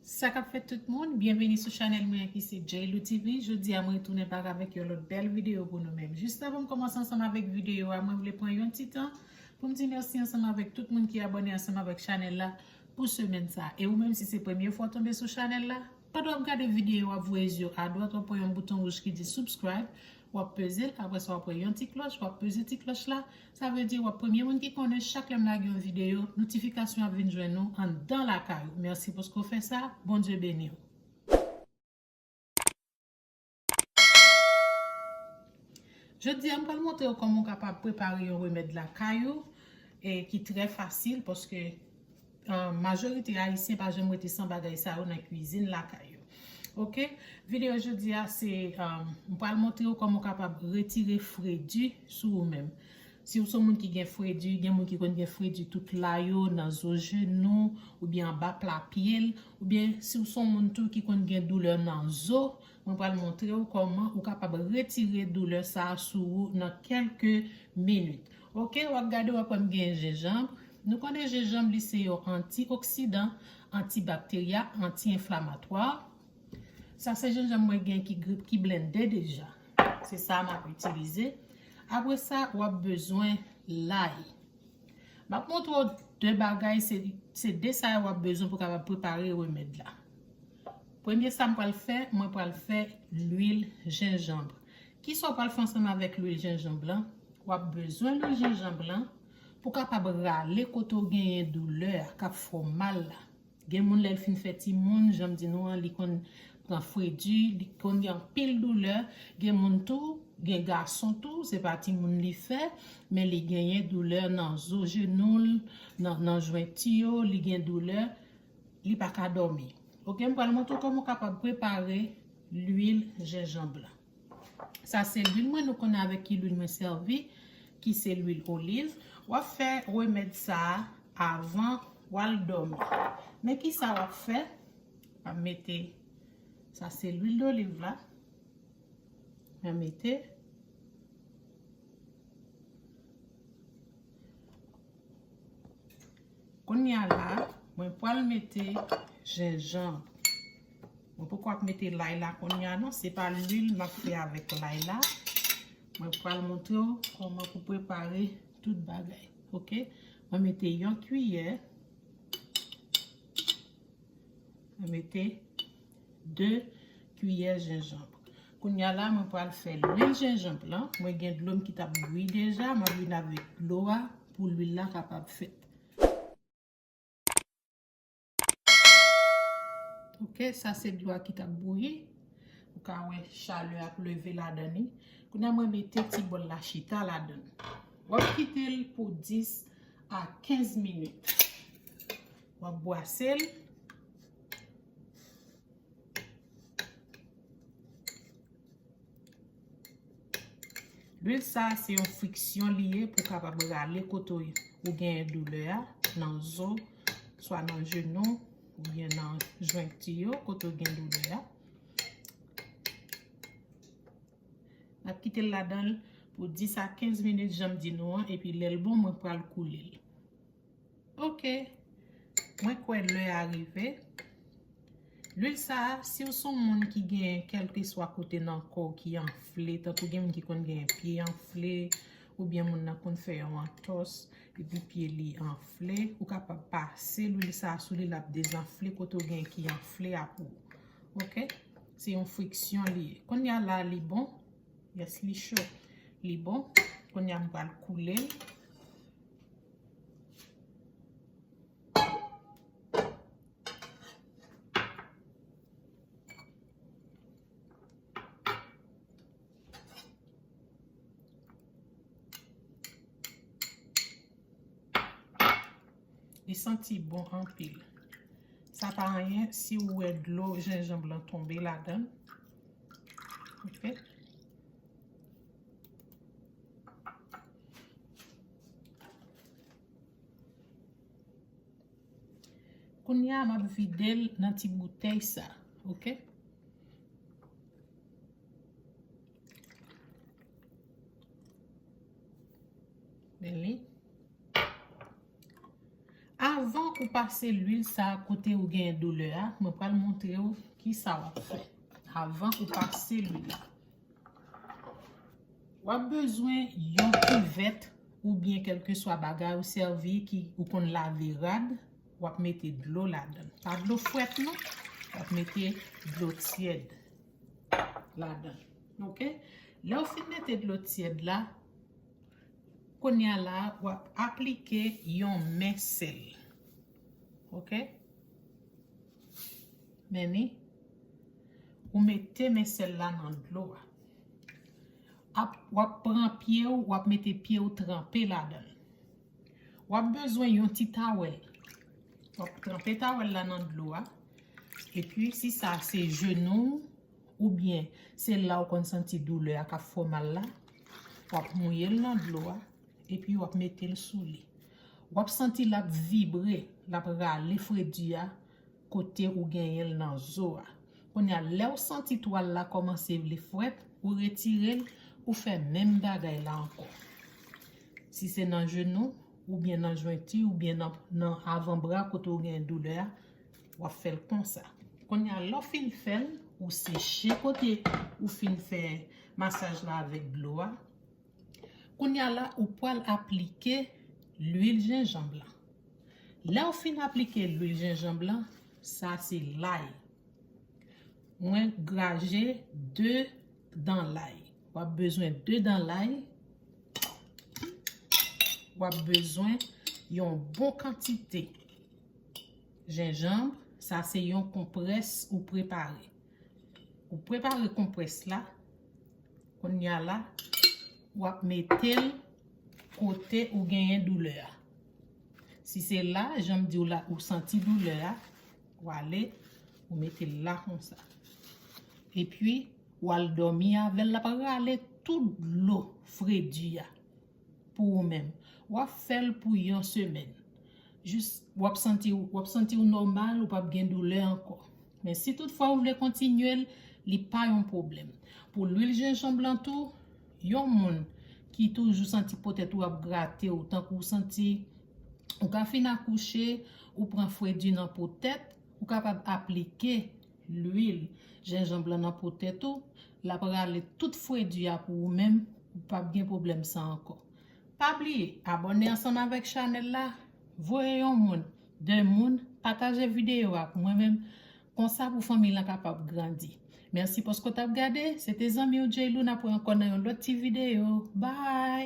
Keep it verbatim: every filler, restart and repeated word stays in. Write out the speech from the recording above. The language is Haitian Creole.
Sa k ap fèt tout moun, byenveni sou chanèl mwen an ki se J Lou T V. Jodi a mwen retounen bak avèk yon lòt bèl videyo pou nou menm. Jis avan m kòmanse ansanm avèk videyo a, mwen vle pran yon ti tan pou m di mèsi ansanm avèk tout moun ki abòne ansanm avèk chanèl la pou semèn sa. E ou menm si se premye fwa w tonbe sou chanèl la, pandan w ap gade videyo a, w ap voye zye w adwat, w ap wè yon bouton wouj ki di subscribe, w ap peze l, apre sa w ap wè yon ti klòch, w ap peze ti klòch la. Sa vle di w ap premye moun ki konnen chak lè m lage yon videyo, notifikasyon ap vin jwenn ou anndan lakay ou. Mèsi paske w fè sa, Bondye beni w. Jodi a, m pral montre w kòman w kapab prepare yon remèd lakay ou e ki trè fasil paske majorite Ayisyen pa janm rete san bagay sa yo nan kwizin lakay yo. Oke? Videyo jodi a se, m pral montre w kòman w kapab retire fredi sou ou menm. Si w se yon moun ki gen fredi, gen moun ki konn gen fredi tout la yo, nan zo jenou, oubyen anba pla pye l, oubyen si w se yon moun tou ki konn gen doulè nan zo, mwen pral montre w kòman ou kapab retire doulè sa a sou ou nan kèlke minit. Oke, w ap gade, w ap wè m gen jenjanm. Nou konnen jenjanm li se yon antioksidan, antibakterya, anti-enflamatwa. Sa se jenjanm mwen gen ki, ki blende deja. Se sa m ap itilize. Apre sa, w ap bezwen lay. M ap montre w de bagay, se, se de sa yo w ap bezwen pou w kapab prepare remèd la. Premye sa m pral fè, mwen pral fè lwil jenjanm. Kisa w pral fè ansanm avèk lwil jenjanm lan? W ap bezwen lwil jenjanm lan pou w kapab rale kote w genyen doulè a k ap fè w mal la. Gen moun lè l fin fè timoun, jan m di nou an, li konn pran fredi, li konn gen anpil doulè. Gen moun tou, gen gason tou, se pa timoun li fè, men li genyen doulè nan zo jenou l, nan, nan jwenti yo, li gen doulè, li pa ka dòmi. Oke, m pral montre w kòman w kapab prepare lwil jenjanm lan. Sa se lwil mwen, nou konnen avèk ki lwil mwen sèvi, ki se lwil oliv. W ap fè remèd sa a avan w al dòmi. Men kisa w ap fè? W ap mete, sa se lwil doliv la. W ap mete. Kounye a la, mwen pral mete jenjanm. Mwen poko ap mete lay la kounye a non, se pa lwil m ap fè avèk lay la. Mwen pral montre w kòman pou prepare tout bagay. Oke? Mwen mete yon kiyè. Mwen mete de kiyè jenjanm. Kounye a la, mwen pral fè lwil jenjanm lan. Mwen gen dlo m ki t ap bouyi deja. M ap vin avèk dlo a pou lwil la kapab fèt. Oke, sa se dlo a ki t ap bouyi. Ou ka wè chalè ap leve ladan li. Kounye a mwen mete ti bòl la chita ladan. W ap kite l pou dis a kenz minit. W ap bwase l. Lwil sa a se yon friksyon li ye pou kapab rale kote w genyen doulè a, nan zo, swa nan jenou, oubyen nan jwenti yo, kote w gen doulè a. N ap kite l ladan l pou dis a kenz minit, jan m di nou an, epi lè l bon, mwen pral koule l. Oke. Mwen kwè lè a rive. Lwil sa a, si w se yon moun ki gen kèlkeswa kote nan kò w ki anfle, tankou gen moun ki konn gen pye anfle, oubyen moun nan konn fè yon antòs, epi pye li anfle, ou kapab pase lwil sa a sou li, l ap dezanfle kote w gen ki anfle a pou ou. Oke? Se yon friksyon li ye. Kounye a la, li bon. Yes, li cho. Li bon. Kounye a, m pral koule l. Li santi bon anpil. Sa pa anyen si ou wè dlo jenjanm lan tonbe ladan l. Oke. Kounye a, m ap vide l nan ti boutèy sa, oke? Men li. Avan ou pase lwil sa kote ou gen doulè a, mwen pral montre w ki sa w ap fè. Avan ou pase lwil la, w ap bezwen yon kivèt oubyen kèlkeswa bagay ou sèvi ki ou konn lave rad, w ap mete dlo ladan. Pa dlo frèt non, w ap mete dlo tyèd ladan. Oke? Lè w fin mete dlo tyèd la, kounye a la, w ap aplike yon men sèl. Oke? Men ni, ou mete men sèl la nan dlo a. Ap, w ap pran pye w, w ap mete pye w tranpe ladan l. W ap bezwen yon ti tawèl. W ap tranpe tawèl la nan dlo a. Epi, si sa se jenou w, oubyen se la w konn santi doulè a k ap fè w mal la, w ap mouye l nan dlo a, epi w ap mete l sou li. W ap santi l ap vibre, l ap rale fredi a kote ou genyen l nan zo a. Kounye a, lè w santi twal la kòmanse vle frèt, ou retire l, ou fè menm bagay la ankò. Si se nan jenou, oubyen nan jwenti, oubyen nan, nan avanbra kote ou gen doulè a, w ap fè l konsa. Kounye a, lè w fin fè l, ou seche kote ou fin fè masaj la avèk dlo a. Kounye a la, ou pral aplike lwil jenjanm lan. Lè w fin aplike lwil jenjanm lan, sa se lay. Mwen graje de dan lay. W ap bezwen de dan lay. W ap bezwen yon bon kantite jenjanm. Sa se yon konprès ou prepare. Ou prepare konprès la. Kounye a la, w ap mete l kote ou genyen doulè a. Si se la, jan m di w la, ou santi doulè a, w ale, ou mete l la konsa. Epi, w al dòmi avè l, l ap rale tout dlo fredi a pou ou menm. W ap fè l pou yon semèn. Jis w ap santi, w ap santi w nòmal, ou p ap gen doulè ankò. Men si toutfwa ou vle kontinye l, li pa yon pwoblèm. Pou lwil jenjanm lan tou, yon moun ki toujou santi po tèt ou ap grate w, tankou w santi ou ka fin akouche, ou pran fredi nan po tèt, ou kapab aplike lwil jenjanm lan nan po tèt ou, l ap rale tout fredi a pou ou menm, ou p ap gen pwoblèm sa ankò. Pa bliye, abòne ansanm avèk chanèl la, voye yon moun, de moun, pataje videyo ak mwen menm, konsa pou fanmi lan kapab grandi. Mèsi paske w t ap gade, se te zanmi w Jay Lou, n ap wè ankò nan yon lòt ti videyo. Bye!